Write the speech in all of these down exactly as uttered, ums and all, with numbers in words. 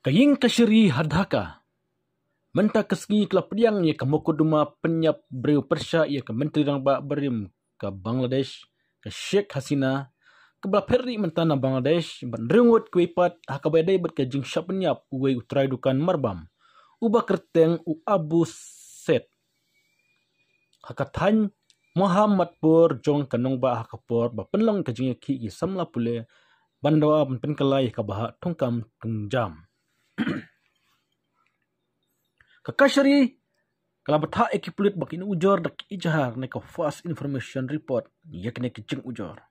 Ka ïing kashari ha Dhaka mynta ka sngi ka la pdiang ïa ka mukotduma pynïap briew pyrshah ïa ka Myntri Rangbah barim ka Bangladesh, ka Sheikh Hasina, kaba la phet rieh mynta na Bangladesh, bad hynriew ngut kiwei pat ha kaba ïadei bad ka jingshah pynïap uwei u trai dukan marbam uba kyrteng u Abu Said ha ka thaiñ Mohammadpur jong ka nongbah, ha ka por ba pynlong ka jingïakhih ki samla pule ban dawa ban pynkylla ïa ka bhah thungkam thungjam. Ka kashari ka la bthah ïa ki pulit ba kin ujor da ki ijhar ne ka first information report ïa kane ka jingujor.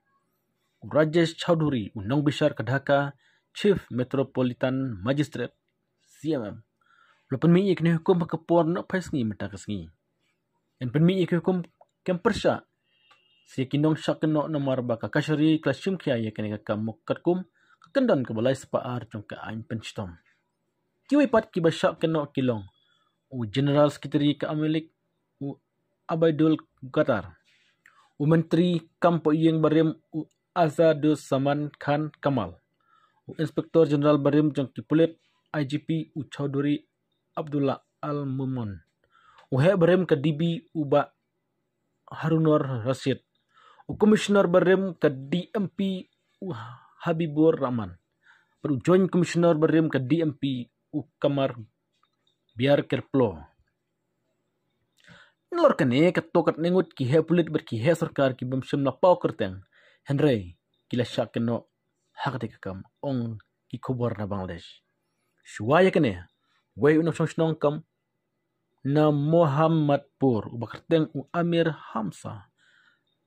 U Rajesh Chowdhury, u nongbishar ka Dhaka Chief Metropolitan Magistrate, C M M, u la pynmih ïa kane ka hukum ha ka por nohphaisngi mynta ka sngi. Yn pynmih ïa kane ka hukum kem pyrshah sha ki nongshah kynnoh namar ba ka kashari ka la shim khia ïa kane ka kam mukotduma ka kyndon kaba lai spah ar jong ka aiñ pynshitom. Kiwei pat kiba shah kynnoh ki long u General Secretary ka Awamin League, u Ubaidul Ghattar, u Myntri Kam Poh Ïing barim, u Asaduzzaman Khan Kamal, u Inspector General barim jong ki pulit, I G P, u Chowdhury Abdullah Al Mamun, u heh barim ka D B, u Bah Harunur Rashid, u Commissioner barim ka D M P, u Habibur Rahman, bad u Joint Commissioner barim ka D M P, u Qamar Biar Kyrplo. Nalor kane, katto katne ngut ki heh pulit bad ki heh sorkar ki bym shym la paw kyrteng, hynrei ki la shah kynnoh ha kata ka kam, ong ki khubor na Bangladesh. Shuwa ïa kane, uwei u nongshong shnong kam na Mohammadpur uba kyrteng u Amir Hamza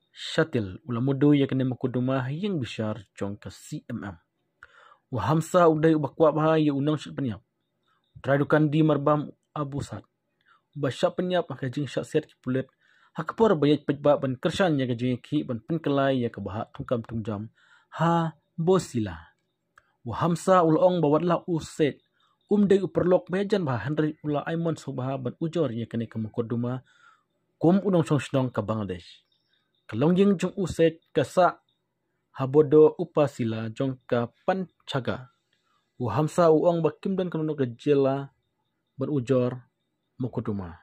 Shatil u la mudui ïa kane ka mukotduma ha ïing bishar jong ka C M M. U Hamza u dei uba kwah bha ïa u nongshah pynïap, u trai dukan di marbam Abu Said, uba shah pynïap ha ka jingshah siat ki pulit ha ka por ba ïaid paidbah ban kyrshan ïa ka jingïakhih ban pynkylla ïa ka bhah thungkam thungjam ha Bosila. U Hamza u la ong ba wat la u Said um dei u paralok ba ïajan bha, hynrei u la ai mon sngewbha ban ujor ïa kane ka mukotduma kum u nongshong shnong ka Bangladesh. Ka longïing jong u Said ka sah ha Bodo Upazila jong ka Panchaghat. U Hamza u ong ba kim don kano kano ka jylla ban ujor mukotduma.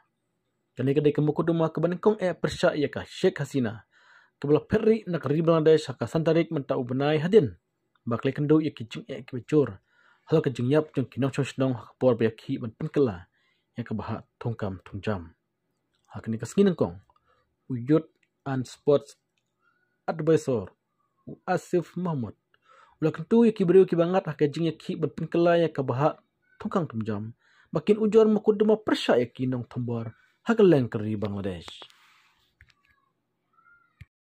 Kane ka dei ka mukotduma kaba nyngkong eh pyrshah ïa ka Sheikh Hasina, kaba la phet rieh na ka ri Bangladesh ha ka san tarik mynta u bnai, hadien ba ka la ïakynduh ïa ki jingeh kiba jur halor ka jingïap jong ki nongshong shnong ha ka por ba ïakhih ban pynkylla ïa ka bhah thungkam thungjam. Ha kane ka sngi nyngkong, u Youth and Sports Advisor, u Asif Mahmud, u la kyntu ïa ki briew kiba ngat ha ka jingïakhih ban pynkylla ïa ka bhah thungkam thungjam ba kin ujor mukotduma pyrshah ïa ki nongthombor ha kylleng ka ri Bangladesh.